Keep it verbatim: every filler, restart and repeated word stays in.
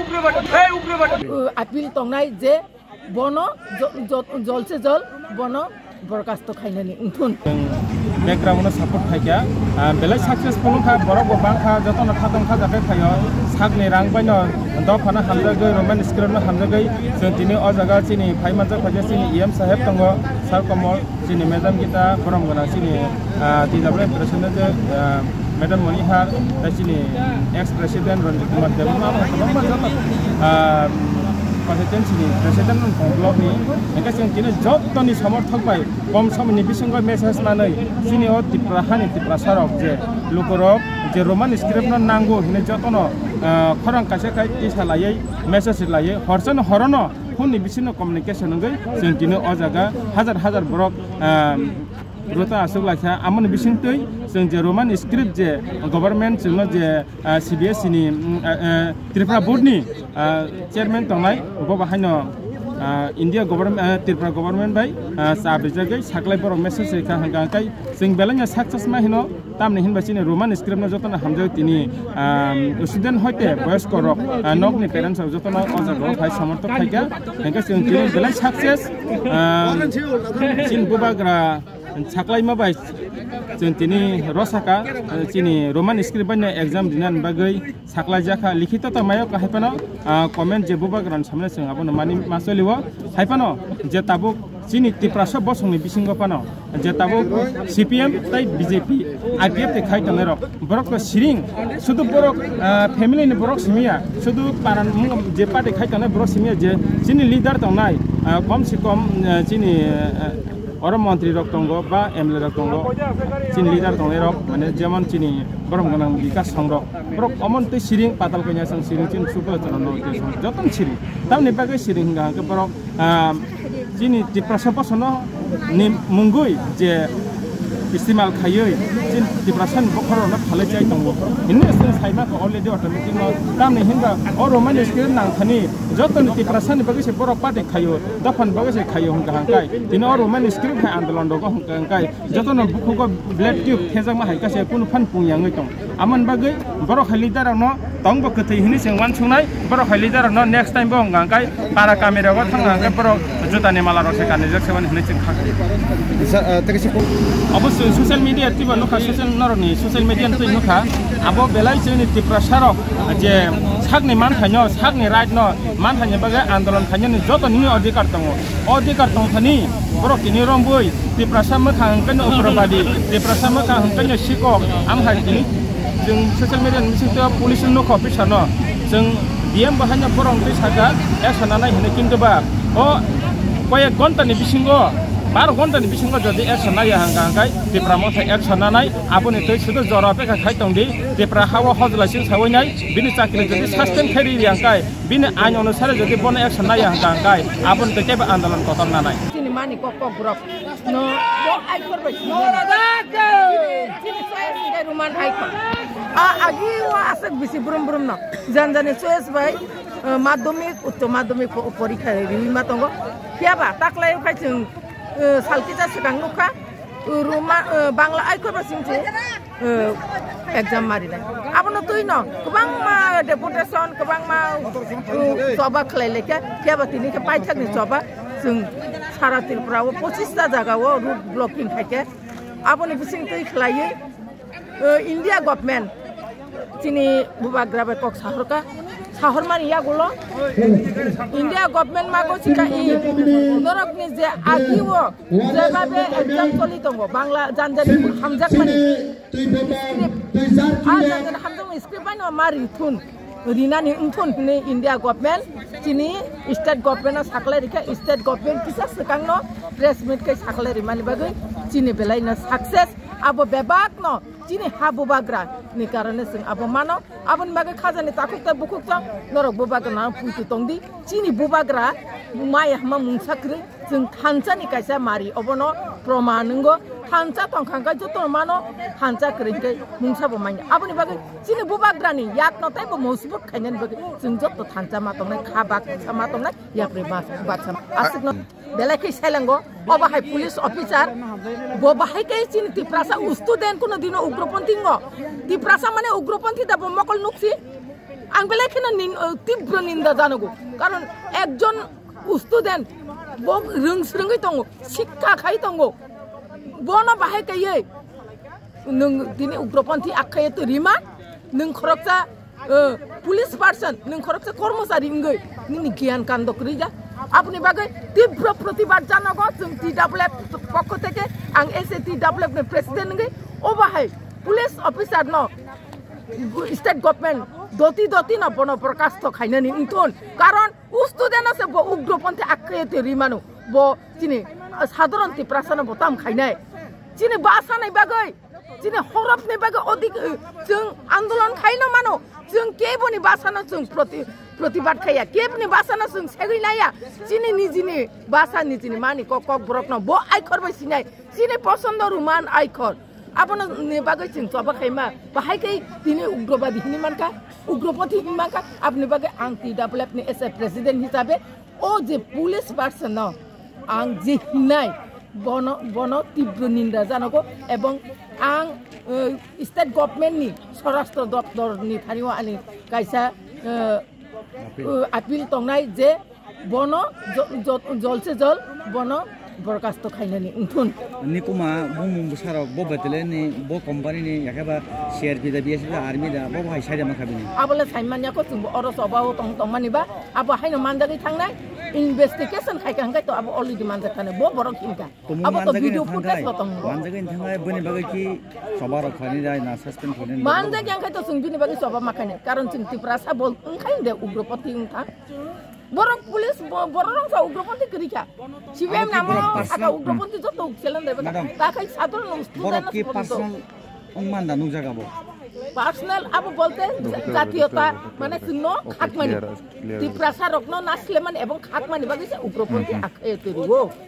Uh, appeal tongnai je bono jo-, jo-, jol se jol bono borkasto khainani wngthun. Background no support khaikha, ah, belai successful wngkha, borok bo bangkha, jotono khatong khajakhe phaio, sakni rang baino dophano hamjagwi, Roman script no hamjagwi, chwng tini o jaga chini phai manjak phaikha chini E M saheb tongo, Sir Komol. Chini Madam Gita, borom gwnang chini, ah, T W M President, ah, Madam Moni Har, tei chini ex President Ranjit Kumar Debbarma, abo kwbangma joto, ah, constituency ni President rok tong block ni, hingke chwng tini joto ni somorthok bai kom somoi ni bisingo message manwi chini o Tripura hani Tiprasa rok je lukurok je Roman script no nango hinwi jotono, ah, khorang kaisa kai tisa laiwi message laiwi horsa no horo no phone ni bisingo communication wngwi chwng tini o jaga hajar hajar borok, ah, rota aswk laikha. Amoni bisingtwi chwng je Roman script je government chwngno je, ah, C B S E ni, mm, ah, ah, Tripura board ni, ah, chairman tongnai, bo bahaino, ah, India government, ah, Tripura government bai, ah, cha bijagwi saklai borok message rikha hwnkha hwnkhe chwng belai no success ma hino. Tamni hinba chini Roman script no jotono hamjak tini, ah, student hoite boyosko rok, ah, nokni parents rok jotono o jaga o phai somorthok khaikha, hwnkhe chwng tini belai success, ah, chini bubagra saklaima bai chwng tini rosaka, chini Roman script bai no exam rinani bagwi saklaijakha, likhito tongmai o haiphano, ah, comment je bubagrani samne chwng abono mani ma choli o, haiphano je tabuk chini Tiprasa bosongni bisingo phano je tabuk C P M tei B J P, I P F tei khai tongnai rok, borok to siring, sudu borok, ah, family ni borok simiya, sudu paran mung je party khai tongnai borok simiya je chini leader tongnai, ah, kom se kom, ah, chini, ah, Oro montri rok tongo ba M L A rok tongo, chini leader tongnai rok, mane jemon chini borom gwnang Bikas Song rok, borok omon tei siring patal kanya sang siring chini sukla chana no tei song joton siring. Tamni bagwi siring hingka hingke borok, ah, chini Tiprasa bosono ni mungwi je istimal khaiwi chini Tiprasa ni bokhorok no phalai chai tongo. Hini se saima ko already automatic no tamni hinba o Roman script nang thani jotoni Tiprasa ni bagwi se borok party khaio. Dophani bagwi se khaio hwnkha hwnkhe, tini o Roman script hai andolon rogo hwnkha hwnkhe, jotono bukhugo blade tube thejakma hai khe se kunu phan pung yangwi tong. Amoni bagwi borok hai leader rokno tongbo kwthwi hinwi se uansuknai, borok hai leader rokno next time bo hwnkha hwnkhe para kami rogo thangna hwnkhe borok jutani mala rok se kanijak se mani hinwi chwng kha. Sa-, ah, tei kaisa ko- Obo social media tibo nukha, social norokni social media twi nukha, abo belai chini Tiprasa rok je sakni manthaino, sakni right no manthaini bagwi andolon khainani joto nini adhikar tongo. O adhikar tongthani borok tini rombui Tiprasa mwkhang hwnkhe no ugrabadi, Tiprasa mwkhang hwnkhe no sikok, amhai tini chwng social media ni bisingtwi police nukha officer no chwng D M bo haino borok twi saka action nanai hinwi, kintu ba o koyek ghonta ni bisingo, baro ghonta ni bisingo jodi action naiya hwnkha hwnkhe Tipra Motha action nanai, aboni twi sudu jora apekha khai tongdi, Tipra hao hojla sing sawi nai, bini chakri jodi suspend khai ri hwnkhe, bini ain onusare jodi bono action naiya hwnkha hwnkhe, aboni twi kebo andolon kotor nanai. Chini mani kok kok borok no bo aikor bai chini. Chini choice hwnkhe Roman aikor. A agi o aswk bisi brum brum no. Jan jani choice bai, eh, madhyamik, uccho madhyamik po-, porikha riwi ma tongo. Phiya ba taklai khai chwng, eh, sal kisa swkang nukha. Ruma, eh, Bangla aikor ba sing se, eh, exam marinai. Abono twi no kwbangma deputation, kwbangma, eh, choba khlai laikha, phiya ba tini khe paithak ni choba chwng sara Tripura o pochista jaga o road blocking khai khe. Aboni bising twi khlaiwi, eh, India government chini bubagra bai kok sahorka, sahormani yagulo India government mago sika i norokni je agi o jebabe exam choli tongo, Bangla janjani hamjakmani script, a janjani hamjakmani script bai no ma rithun, rinani wngthun hwnwi India government chini state government no saklai rikha, state government kisa swkang no press meet khai saklai rimani bagwi chini belai no success, abo bebak no chini ha bubagra ni karone chwng abo mano. Aboni bagwi khajani takhuk tei bukhuk chwng norok bubagra no puitu tongdi. Chini bubagra maya hwnma mungsa kwrwi, chwng thansa ni kaisa mari, obono proman wngo. Thansa tongkha hwnkhe jotono mano, thansa kwrwi hwnkhe mungsa bo manya. Aboni bagwi chini bubagra ni yak no tei bo mojbut khainani bagwi chwng joto thansa ma tongnai, kha baksa ma tongnai, yapri baksa ma aswk no. Belai khe sailango, obo hai police officer, bo bahai khe chini Tiprasa student kuno dino ugroponthi ngo. Tiprasa mane ugroponthi da bo mokol nuksi. Ang belai kheno nin-, uh, tibro ninda janogo. Karon ekjon student bo rwng swrwngwi tongo, sikka khai tongo. Bono bahai kaiye nwng tini ugroponthi akhaiye to rima, nwng khoroksa, uh, police person, nwng khoroksa kormochari wngwi nini giyan kando kwrwi ja. Aboni bagwi tibro protibad janogo chwng T W F pokho theke, ang S A T W F ni president wngwi obo hai police officer no state government doti doti no bono borkasto khainani wngthun. Karon u student no se bo ugroponthi akhaiye to rimano, bo chini sadharon Tiprasa no bo tam khainai. Chini basa nai bagwi, chini horop ni bagwi odik, eh, chwng andolon khaino mano, chwng keboni basa no chwng proti-, protibad khaiya, keboni basa no chwng segwi laiya, chini nijini basa nijini mani kok, kokborok no bo aikhor bai sinai, chini posondo Roman aikhor. Abono ni bagwi chwng choba khaima, bahai khe tini ugrobadi hinwi mankha, ugropothi hinwi mankha, aboni bagwi ang T W F ni S A president hisabe o je police person no ang je hinai bono, bono tibro ninda janogo, ebong ang, eh, state government ni swarashtra doptor ni thani o ani kaisa, eh, Appeal. Uh, appeal tongnai je bono jo-, jo-, jol se jol bono borkasto khainani wngthun. Nikuma bumung bwsarok bo betele ni bo company ni yakhe ba C R P da, B S F da, army da, bo hai sai da mankha bini. Abole sai manya ko chwng bo oro choba o tong tong mani ba abo haino manjagwi thangnai, investigation khai kha hwnkhe to abo already manjak thani bo borok hinkha. Tumung abo to manjagwi video thangkhai, footage bo tongo. Manjagwi thangkhai, bini bagwi ki choba rok khlainai da, na suspend khlainai da. Manjak yang khai to chwng bini bagwi choba ma khainai. Karon chwng Tiprasa bol wngkhai de ugropothi wngkha. Borok police bo-, borok rok sa ugropothi kwrwi kha. C P M abo ki namo borok saka personal, ugropothi joto ukselan de. Madam, ta khai sadharon student borok ki no personal wngman da nukjaga bo. Personal abo bolte jatiyota mane chwngno khakmani. Tiprasa rokno naslemani ebong khakmani bagwi se ugropothi akhaiye to rwo.